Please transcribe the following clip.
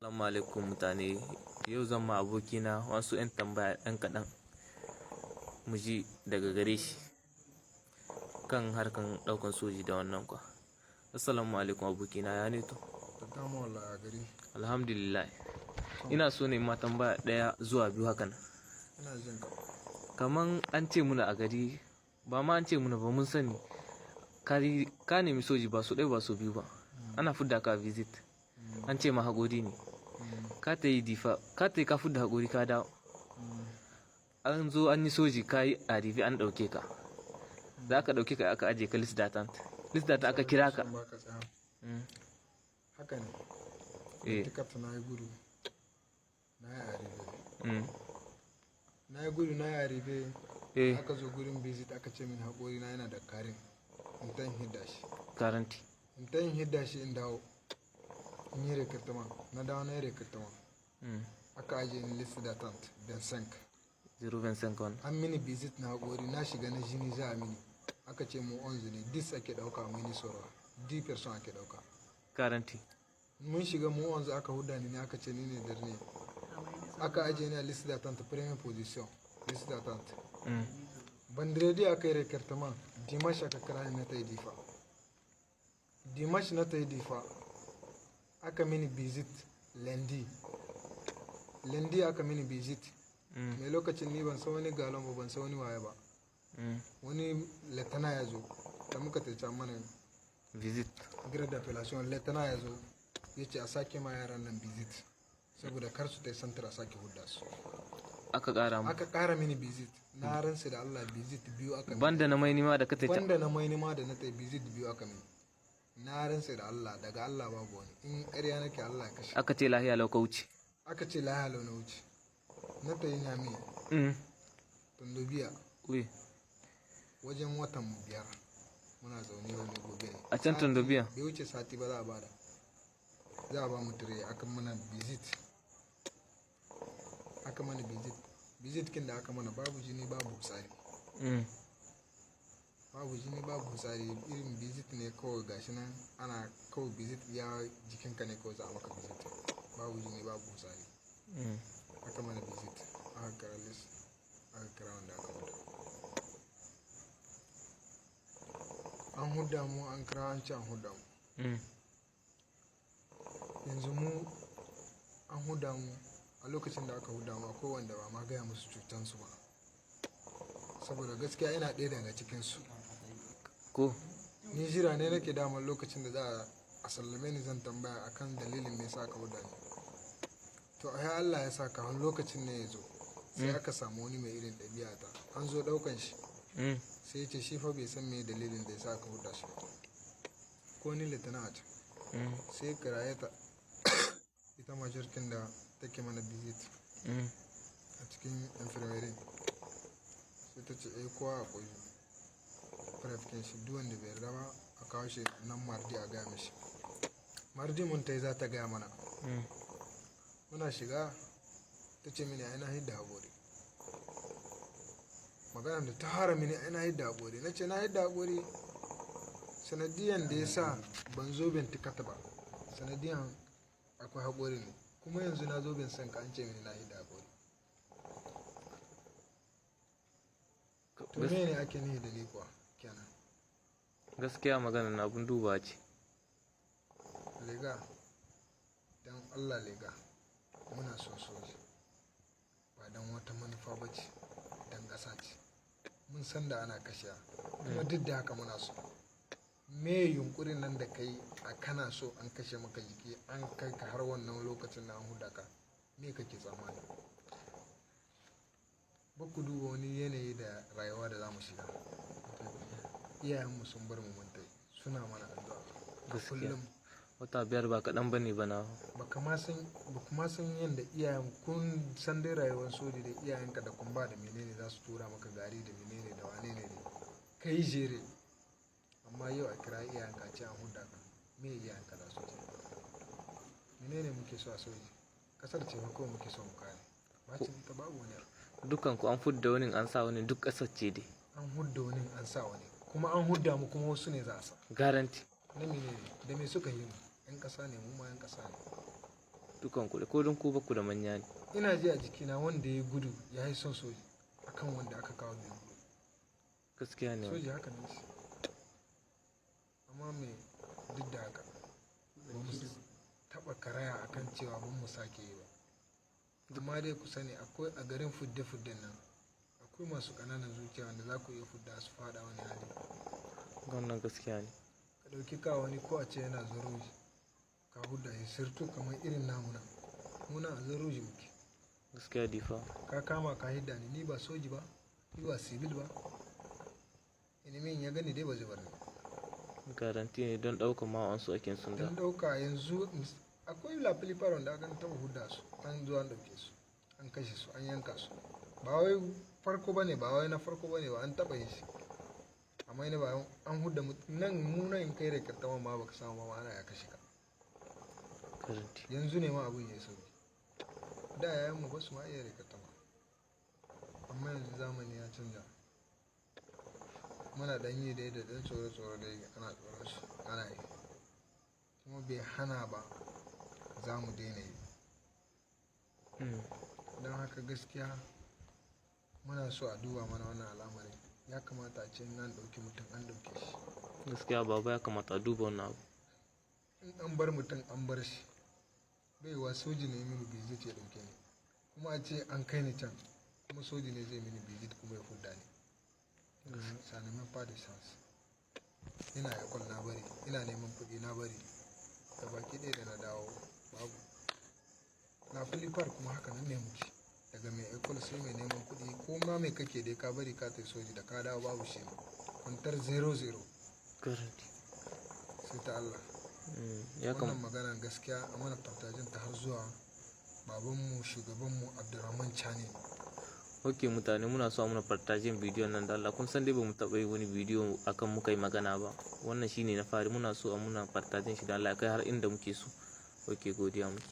Assalamu alaikum mutane. Yau zan ma abokina wasu 'yan tambaya ɗan kaɗan mu ji daga gare shi kan harkan ɗaukan soji da wannan kwa. Assalamu alaikum abokina, ya ne to? Da dama wallahi a gari. Alhamdulillah. Ina so ne ma tambaya ɗaya zuwa biyu hakan. Ina jin ka. Kaman an ce muna a gari, ba ma an ce muna ba, mun sani. Ka nemi soji ba su ɗaya ba su biyu ba. Ana fidda ka visite. An ce ma haƙori ne. Ka ta yi Difa, ka ta yi ka fidda haƙori ka dawo. An zo an yi soji, ka yi arrivé, an ɗauke ka. Da aka ɗauke ka aka aje ka liste d'attente. Liste d'attente aka kira ka. Son baka tsaya. Haka ne. Tikat na yi gudu. Na yi arrivé. Na yi gudu, na yi arrivé. Aka zo gurin visite, aka ce min haƙori na yana da carie. In ta yin hidda shi. Garanti. In ta yin hidda shi in dawo. In yi recrutement. Na dawo na yi recrutement. Aka aje ni liste d'attente 25. 025 wannan. An mini visite na haƙori, na shiga na jini za a mini. Aka ce mu 11 ne, 10 ake ɗauka mini soro. 10 personnes ake ɗauka. Garanti. Mun shiga mu 11, aka huda ni ne, aka ce ni ne dernier. Aka ajiye ni a liste d'attente, première position liste d'attente. Vendredi aka yi recrutement, dimanche aka kira ni, na ta yi Difa. Dimanche na ta yi Difa, aka mini visite lundi. Lundi aka mini visite. Mai lokacin ni ban san wani galon ba, ban san wani waye ba. Wani lieutenant ya zo da muka tace mana Visite. grade d'appellation. Lieutenant ya zo ya ce a sake ma yaran nan visite saboda kar su ta centre a sake hudda su. Aka ƙara mu. Aka ƙara mini visite. Na ransa da Allah, visite biyu aka mini. Banda na mai nima da ka ta. Banda na mai nima da na ta, visite biyu aka mini. Na ransa da Allah, daga Allah babu wani, in ƙarya nake Allah ya kashe. Aka ce lahiya lau ka wuce. Aka ce lahiya lau na wuce. Na ta yi Niamey, Tondobiya. Oui. Wajen watan 5 muna zaune, yau ne gobe ne. A can Tondobiya? Bai wuce sati ba za a bada, za a ba mu tire. Aka mana visite, aka mana visite. Visite kin da aka mana, babu jini, babu fitsari. Babu jini, babu fitsari. Irin visite ne kawai gashi nan ana kawai visite, ya jikinka ne kawai za a maka visite, babu jini, babu fitsari. Aka mana visite, aka kira liste, aka kira wanda aka huda. An huda mu, an kira, an ce an huda mu. Yanzu mu an huda mu. A lokacin da aka huda mu, akwai wanda ba ma gaya musu cutansu ba, saboda gaskiya ina ɗaya daga cikinsu. Ko? Ni jira ne nake damar lokacin da za a sallame ni, zan tambaya akan dalilin me yasa aka huda ni. To ai Allah ya sa kafin lokacin ne ya zo, sai aka samu wani mai irin ɗabi'a ta, an zo ɗaukan shi, sai ya ce shi fa bai san me dalilin da ya sa aka huda shi ba, ko ni lieutenant a can. Sai kiraye ta, ita majorkin da take mana visite a cikin infirmerie. Sai ta ce eh, kowa akwai preuve shi, duk wanda bai yarda ba a kawo shi nan mardi a gaya mishi. Mardi mun tai, za ta gaya mana. Muna shiga ta ce mini ai na hidda haƙori. Magana da ta hara mini, ai na hidda haƙori. Na ce na hidda haƙori, sanadiyan da ya sa ban zo 24 ba, sanadiyan akwai haƙori ne, kuma yanzu na zo bin san ka, an ce mini na hidda haƙori. To me ne ake nihi da ni kuwa kenan? Gaskiya magana na abun duba ce. Lega, don Allah lega, muna son soji ba don wata manufa ba ce, don ƙasa ce. Mun san da ana kashiya, kuma duk da haka muna so. Me yunkurin nan da kai a kana so an kashe maka jiki, an kai ka har wannan lokacin na an huda ka, me kake tsammani? Ba ku duba wani yanayi da rayuwa da za mu shiga. Iyayenmu sun bar mu mun tai, suna mana addu'a a Gaskiya. kullum. Wata 5 ba kaɗan ba ne ba na. Baka ma san, ba kuma san yadda iyayen kun san dai rayuwar soji da iyayenka da kumba da menene za su tura maka gari da menene da wane ne ne kai jere. Amma yau a kira iyayenka a ce an huda ka, me iyayenka za su ce? Menene muke so a soji? Kasar ce fa kawai muke so mu kare, bacin ita babu wani abu. Dukkan ku an fudda wani an sa wani, duk ƙasar ce dai. An hudda wani an sa wani, kuma an hudda mu, kuma wasu ne za a sa. Garanti. Na menene? Da me suka yi mu? 'Yan ƙasa ne mu ma, 'yan ƙasa ne. Dukan ku ko don ku ba ku da manya ne. Ina ji a jikina wanda ya gudu ya yi son soji akan wanda aka kawo bai gudu. Gaskiya ne wannan. Soji haka ne shi. Amma me, duk da haka ba mu taɓa karaya akan cewa ban mu sake yi ba. Amma dai ku sani akwai a garin fudde-fudden nan akwai masu ƙananan zuciya wanda za ku iya fudda su faɗa wani hali. Wannan gaskiya ne. Ka ɗauki ka wani ko a ce yana zaroji ka hudda shi, sirtu kamar irin namu nan. Mu nan a zaroji muke. Gaskiya Difa. Ka kama ka hidda ni, ni ba soji ba, ni ba civil ba. Ilimin ya gani dai ba zai bar ni ba. Garanti ne don ɗaukan ma wasu aikin sun da. Don ɗauka yanzu akwai lafili wanda aka taɓa hudda su, an zo an ɗauke su, an kashe su, an yanka su. Ba wai farko bane, ba wai na farko bane ba, an taɓa yin shi. Amma ina ba an hudda nan mu nan in kai rekartama ma baka samu ba ma ana ya kashe ka. Garanti. Yanzu ne ma abun ya yi sauki. Da yayan mu ba su ma iya rekartama. Amma yanzu zamani ya canja. Muna ɗan yi dai da ɗan tsoro-tsoro dai ana tsoron su ana yi. Kuma bai hana ba za mu daina yi. Don haka gaskiya muna so a duba mana wannan al'amarin. Ya kamata a ce in an ɗauki mutum an ɗauke shi. Gaskiya baba, ya kamata a duba wannan abu. In an bar mutum an bar shi. Bai wa soji ne mini visit ya ɗauke ni. Kuma a ce an kai ni can kuma soji ne zai mini visit kuma ya fudda ni. Ça n'a même pas de sens. Ina école na bari, ina neman kuɗi na bari. Gabaki ɗaya da na dawo babu. Na filifar kuma haka nan ne muke. Daga mai école sai mai neman kuɗi, ko ma mai kake dai ka bari ka tai soji, da ka dawo babu shi ne. Kwantar 00. Garanti. Sai ta Allah. Ya Wannan kam. magana gaskiya a mana partagen ta har zuwa babanmu, shugabanmu Abdurrahman Chani. Ok mutane, muna so muna partagen bidiyon nan da Allah. Kun san dai ba mu taɓa yi wani bidiyo akan muka yi magana ba. Wannan shine na fari. Muna so a muna partagen shi da Allah ya kai har inda muke so. Ok, godiya muke.